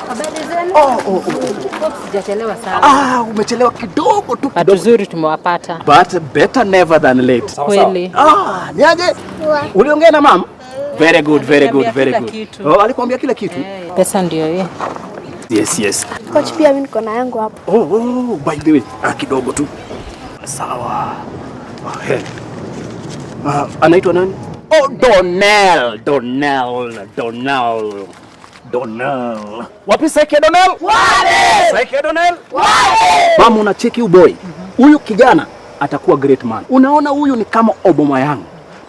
Habari zenu? Oh. Sijachelewa sana. Ah, umechelewa kidogo tu. Watu zuri tumewapata. But better never than late. Kweli. Ah, niaje? Uliongea na mama? Very good, very good, very good. Oh, alikwambia kila kitu? Pesa ndio hii. Yes, yes. Coach, pia mimi niko na yangu hapo. Oh, by the way, kidogo tu. Sawa. Okay. Anaitwa nani? Oh, Donnell. Wapi Seke Donnell? Wapi? Seke Donnell? Wapi? Mama, unacheki huyu boy. Huyu kijana atakuwa great man. Unaona huyu ni kama Aubameyang.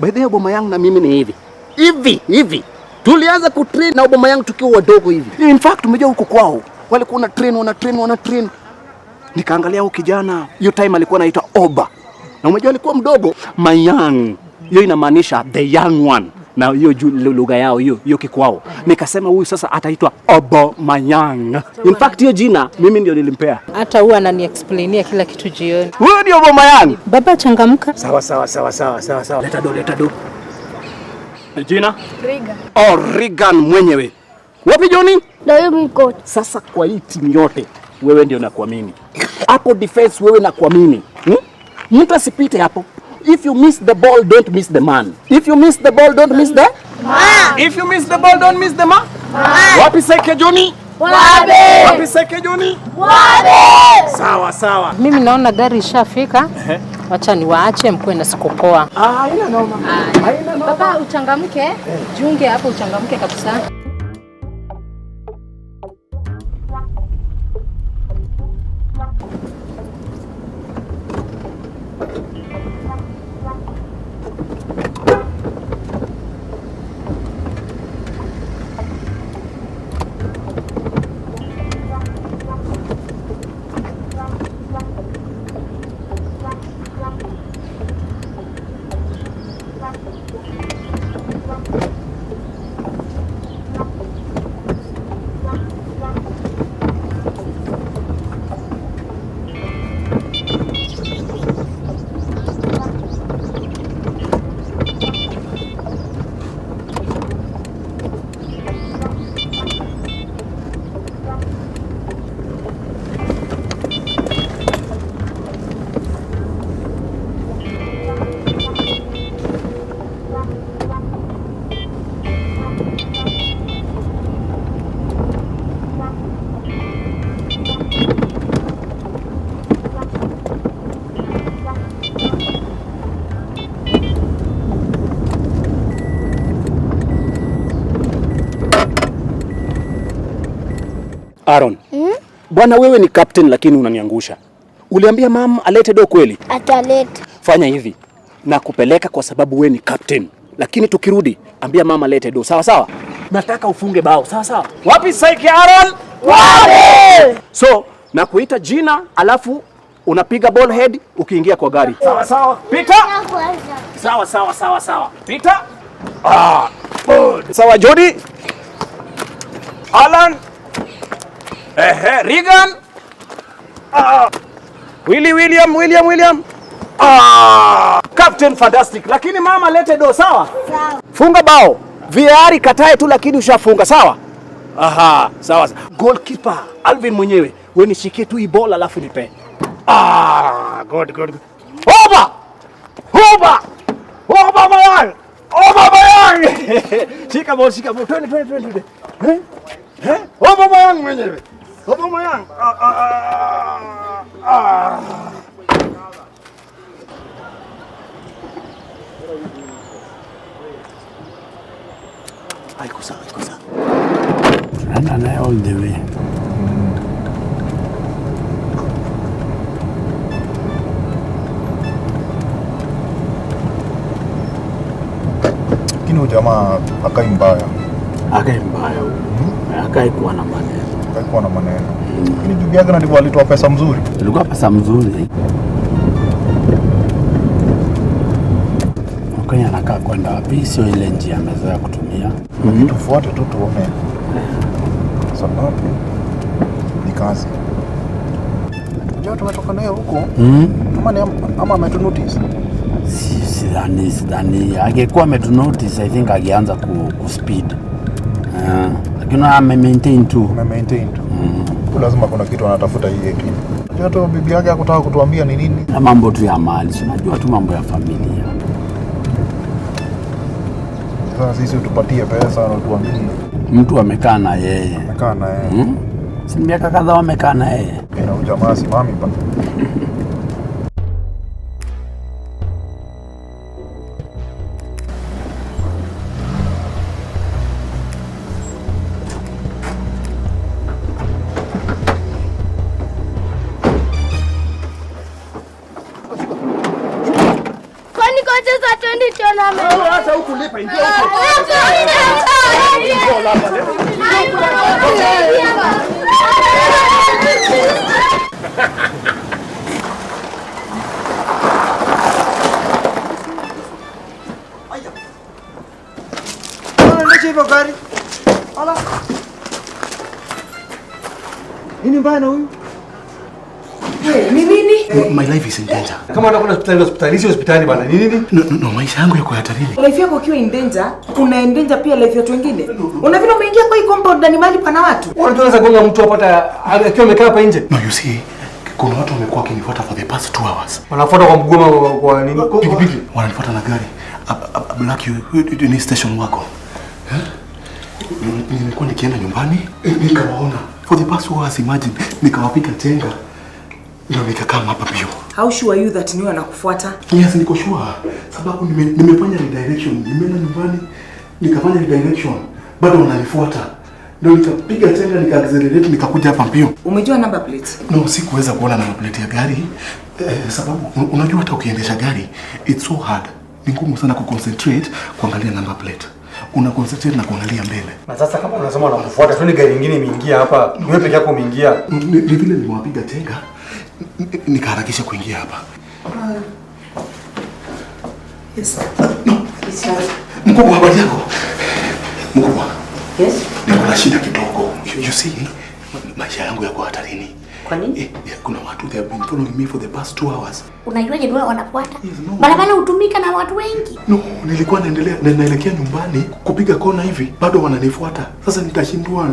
By the way, Aubameyang na mimi ni hivi. Hivi. Tulianza kutrain na Aubameyang tukiwa wadogo hivi. In fact, umejua huko kwao walikuwa wana train. Nikaangalia huyu kijana, hiyo time alikuwa anaitwa Oba. Na umejua alikuwa mdogo, Mayang. Hiyo inamaanisha the young one. Na hiyo lugha yao hiyo kikwao. Nikasema huyu sasa ataitwa Aubameyang. In fact hiyo jina mimi ndio nilimpea. Hata huwa ananiexplainia kila kitu jioni. Huyu ndio Aubameyang. Baba changamka. Sawa. Leta do. Jina? Regan. Oh, Regan mwenyewe. Wapi Johnny? Ndio mimi coach. Sasa kwa hii timu yote wewe ndio nakuamini. Hapo defense wewe nakuamini. Mtu asipite hapo. If you miss the ball, don't miss the man. If you miss the ball, don't miss the man. If you miss the ball, don't miss the man. Wapi Seke Johnny? Wapi? Wapi Seke Johnny? Wapi? Sawa. Mimi naona gari ishafika. Wacha niwaache mkue na siku poa. Haina noma. Haina noma. Baba uchangamke. Jiunge hapo uchangamke kabisa. Aaron. Bwana wewe ni captain lakini unaniangusha. Uliambia mama alete do kweli? Ataleta. Fanya hivi. Nakupeleka kwa sababu wewe ni captain. Lakini tukirudi ambia mama alete do. Sawa sawa? Nataka ufunge bao. Sawa sawa? Wapi Saiki Aaron? Wapi? So, nakuita jina alafu unapiga ball head ukiingia kwa gari. Sawa sawa. Peter? Sawa. Peter? Ah, good. Sawa Jody? Alan? Ehe, Regan. William. Ah, Captain fantastic. Lakini mama lete do, sawa? Sawa. Funga bao. VAR katae tu lakini ushafunga, sawa? Aha, sawa. Goalkeeper Alvin mwenyewe. Wewe nishikie tu hii ball alafu nipe. Ah, good. Over! Over Mayang! Over Mayang! Shika ball. Twende. Eh? Over Mayang mwenyewe. Aubameyang. Iko sawa. Tunaenda naye all the way. Lakini huyu jamaa akai mbaya. Akai mbaya huyu. Akai kuwa na maneno. Haikuwa na maneno. Lakini bibi yake ndivyo alitoa pesa mzuri. Ilikuwa pesa mzuri. Mkenya anakaa kwenda wapi? Sio ile njia amezoea kutumia. Tufuate tu tuone. Sababu ni kazi. Unajua tumetoka naye huko. Kama ni ama ametunotice. Sidhani. Angekuwa ametunotice, I think angeanza ku speed. Lakini ame maintain tu. Ame maintain tu. Lazima kuna kitu anatafuta hii akili. Unajua tu bibi yake hakutaka kutuambia ni nini. Na mambo tu ya mali, si unajua tu mambo ya familia. Sasa sisi utupatie pesa na utuambie. Mtu amekaa na yeye. Amekaa na yeye. Si miaka kadhaa wamekaa na yeye. Ina ujamaa simami pa. Acha huku lipa, ingia huku. Unaendesha hivyo gari? Ala. Nini mbaya na huyu? Ni nini? My life is in danger. Kama unataka hospitali, hospitali, sio hospitali bana. Ni nini? No, maisha yangu yako hatarini. Life yako ikiwa in danger, una endanger pia life ya watu wengine. Una vile umeingia kwa hii compound na ni mahali pana watu. Unaweza gonga mtu hapa hata akiwa amekaa hapa nje. No, you see, kuna watu wamekuwa wakinifuata for the past 2 hours. Wanafuata kwa mguu kwa nini? Pikipiki. Wananifuata na gari. Black you ni station wako. Nilikuwa nikienda nyumbani, nikawaona. For the past 2 hours, imagine, nikawapiga chenga. Ndio nikakaa hapa pio. How sure are you that ni wanakufuata? Yes, niko sure. Sababu nimefanya redirection. Nimeenda nyumbani, nikafanya redirection. Bado wananifuata. Ndio nikapiga chenga, nika accelerate, nikakuja hapa mbio. Umejua number plate? No, sikuweza kuona number plate ya gari. Sababu unajua hata ukiendesha gari, it's so hard. Ni ngumu sana kuconcentrate kuangalia number plate. Una concentrate na kuangalia mbele. Na sasa kama unasema wanakufuata, tu ni gari nyingine imeingia hapa. Wewe peke yako umeingia. Ni vile nimewapiga chenga. Nikaharakisha kuingia hapa. Yes. No. Mkubwa, habari yako? Mkubwa. Yes. Niko na shida kidogo. You see, maisha yangu yako hatarini. Kwa nini? Kuna watu they have been following me for the past 2 hours. Unajuaje ndio wanafuata? Yes, no. Barabara hutumika na watu wengi. No, nilikuwa naelekea nyumbani kupiga kona hivi, bado wananifuata. Sasa nitashindwa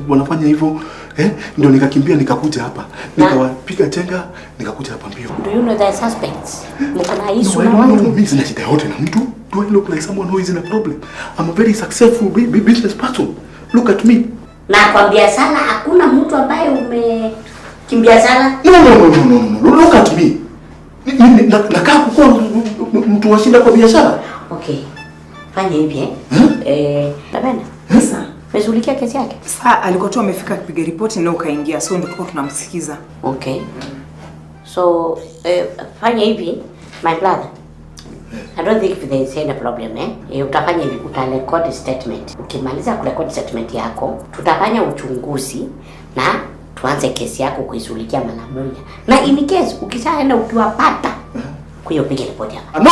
wanafanya hivyo. Ndio nikakimbia nikakuja hapa. Nikawapiga chenga nikakuja hapa mbio. Do you know the suspects? Mko na issue na na watu? No, mimi sina shida yote na mtu. Do I look like someone who is in a problem? I'm a very successful business person. Look at me. Na kwa biashara hakuna mtu ambaye umekimbia sana. No. Look at me. Nakaa kuwa mtu wa shida kwa biashara. Okay. Fanya hivi Tabena. Sasa umeshughulikia kesi yake? Sasa alikuwa tu amefika kupiga ripoti na ukaingia, so ndio tulikuwa tunamsikiza. Okay. So fanya hivi my brother. I don't think there is any problem Utafanya hivi, utarecord statement. Ukimaliza kurecord statement yako, tutafanya uchunguzi na tuanze kesi yako kuishughulikia mara moja. Na in case ukishaenda ukiwapata, kuyo piga report hapa. No.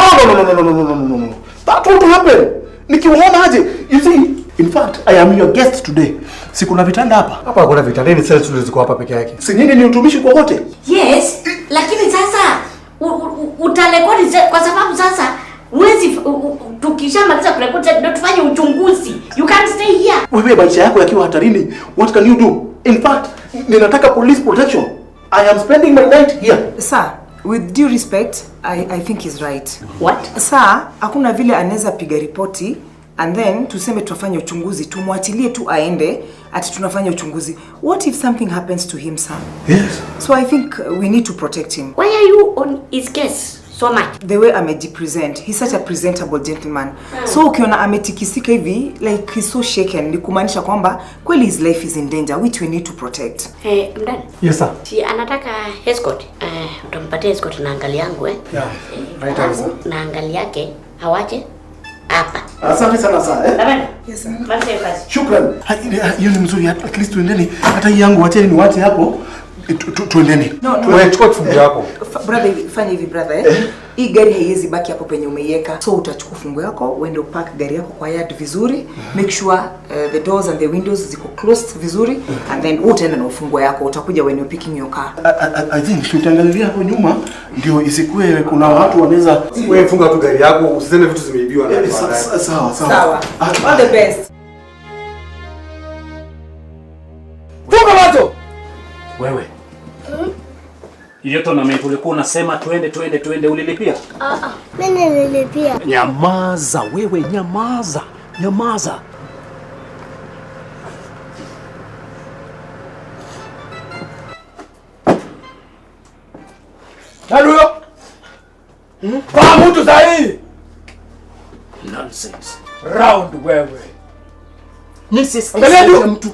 That won't happen. Nikiwaona aje? You see, in fact, I am your guest today. Si kuna vitanda hapa? Hapa kuna vitanda, ni cells tu ziko hapa peke yake. Si nyinyi ni utumishi kwa wote? Yes, lakini sasa utarekodi kwa sababu sasa huwezi tukishamaliza kurekodi ndio tufanye uchunguzi. You can't stay here. Wewe maisha yako yakiwa hatarini, what can you do? In fact, ninataka police protection. I am spending my night here. Sir, with due respect, I think he's right. What? Sir, hakuna vile anaweza piga ripoti and then tuseme tutafanya uchunguzi, tumwachilie tu aende ati tunafanya uchunguzi. What if something happens to him, sir? Yes. So I think we need to protect him. Why are you on his case so much? The way amejipresent, he's such a presentable gentleman. So ukiona ametikisika hivi, like he's so shaken, ni kumaanisha kwamba kweli his life is in danger, which we need to protect. Mdani. Yes, sir. Si anataka escort. Utampatia escort na angali yangu Yeah. Right answer. Na angali yake awache hapa. Asante sana sir. Yes sir. Shukran. Hiyo ni mzuri, at least tuendeni. Hata hii yangu wacheni niwache hapo. Tuendeni. No. Wewe chukua kifungu yako. Brother, fanya hivi brother Hii gari haiwezi baki hapo penye umeiweka. So utachukua fungu yako, uende upark gari yako kwa yard vizuri. Make sure the doors and the windows ziko closed vizuri and then utaenda na ufunguo yako, utakuja when you're picking your car. I think tutaangalia hapo nyuma ndio isikue kuna watu wanaweza. Wewe funga tu gari yako, usiseme vitu zimeibiwa na. Sawa. All the best. Funga macho. Wewe. Hiyo tournament ulikuwa unasema twende twende twende, ulilipia? Mimi nililipia. Nyamaza wewe, nyamaza. Nyamaza. Nani huyo? Paa mtu sahi. Nonsense. Round wewe. Mrs. Angalia juu. Mtu.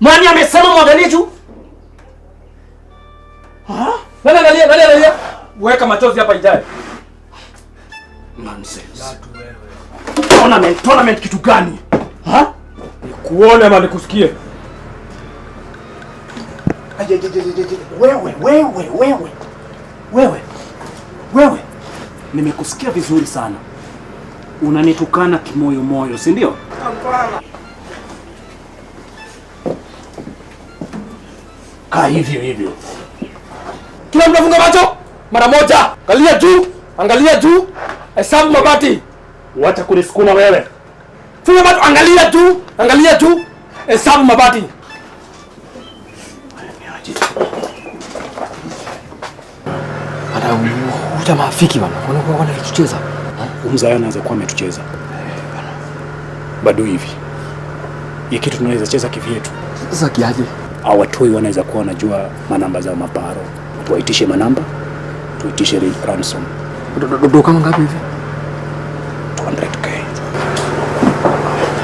Nani amesema mwangalie juu? Nani analia? Nani analia? Weka machozi hapa ijaye. Nonsense. Tournament, tournament kitu gani? Ha? Nikuone ama nikusikie? Aje, aje, aje, aje. Wewe, wewe, wewe. Wewe. Wewe. Nimekusikia vizuri sana. Unanitukana kimoyo moyo, si ndio? Hapana. Kaa hivyo hivyo. Kila mtu afunga macho mara moja. Angalia juu, angalia juu. Hesabu mabati. Wacha kunisukuma wewe. Funga macho, angalia juu, angalia juu. Hesabu mabati. Hata huyu jamaa afiki bana. Kuna kwa wana kutucheza. Mzaya anaweza kuwa ametucheza. Bado hivi. Hii kitu tunaweza cheza kivyetu. Sasa kiaje? Hawatoi wanaweza kuwa wanajua manamba za maparo. Tuwaitishe manamba, tuitishe ransom. Ndo kama ngapi hivi?